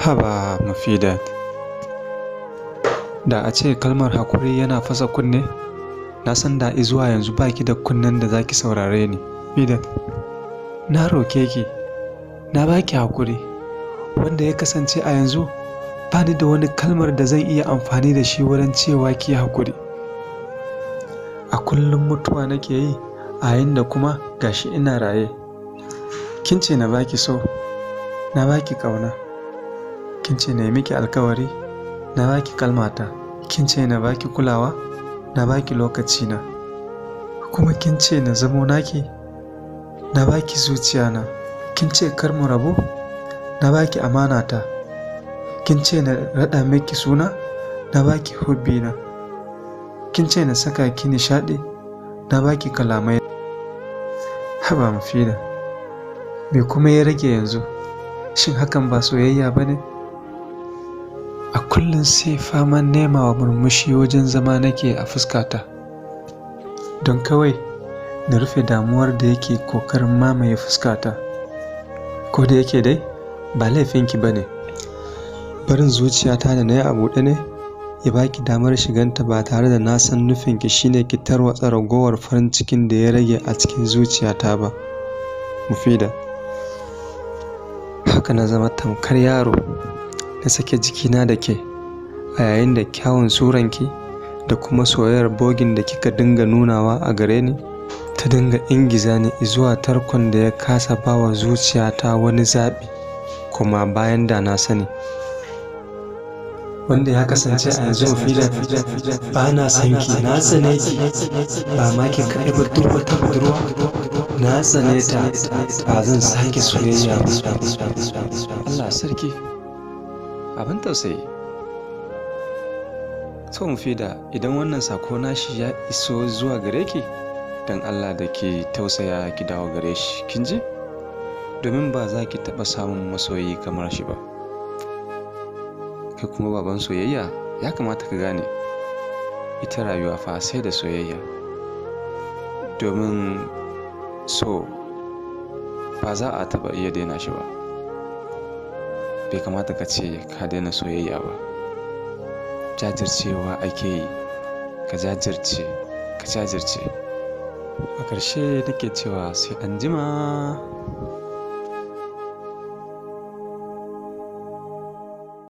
Haba Mufidat, da a ce kalmar hakuri yana fasa kunne, na san da izuwa yanzu baki da kunnen da zaki saurare ni. Mufidat, na roke ki, na baki hakuri, wanda ya kasance a yanzu ba ni da wani kalmar da zan iya amfani da shi wurin cewa ki hakuri. A kullum mutuwa nake yi, a yayin da kuma gashi ina raye. Kin ce na baki so, na baki ƙauna. Kin ce na yi miki alkawari, na baki kalmata. Kin ce na baki kulawa, na baki lokacina. Kuma kin ce na zamo naki, na baki zuciyana. Kin ce kar mu rabu, na baki amanata. Kin ce na raɗa miki suna, na baki hubbina. Kin ce na saka ki nishaɗi, na baki kalamai. Haba Mufida, me kuma ya rage yanzu? Shin hakan ba soyayya ba ne? A kullum sai faman nema wa murmushi wajen zama nake a fuskata, don kawai na rufe damuwar da yake kokarin mamaye fuskata. Ko da yake dai ba laifinki ba ne. Barin zuciyata da na yi a buɗe ne ya baki damar shiganta ba tare da na san nufinki shine ki tarwatsa ragowar farin cikin da ya rage a cikin zuciyata ba. Mufida, haka na zama tamkar yaro na sake jikina da ke a yayin da kyawun suranki da kuma soyayyar bogin da kika dinga nunawa a gare ni ta dinga ingiza ni zuwa tarkon da ya kasa bawa zuciyata wani zaɓi kuma bayan da na sani. Wanda ya kasance a yanzu Mufida, ba na son ki, na tsane ki, ba ma ki kaɗai ba, duk wata budurwa na tsane ta, ba zan sake soyayya ba. Allah sarki, abin tausayi. To Mufida, idan wannan sako nashi ya iso zuwa gare ki, don Allah da ki tausaya ki dawo gare shi, kin ji? Domin ba za ki taɓa samun masoyi kamar shi ba. Kai kuma baban soyayya, ya kamata ka gane ita rayuwa fa sai da soyayya. Domin so ba za a taɓa iya daina shi ba. Bai kamata ka ce ka daina soyayya ba. Jajircewa ake yi, ka jajirce, ka jajirce. A ƙarshe nake cewa sai anjima.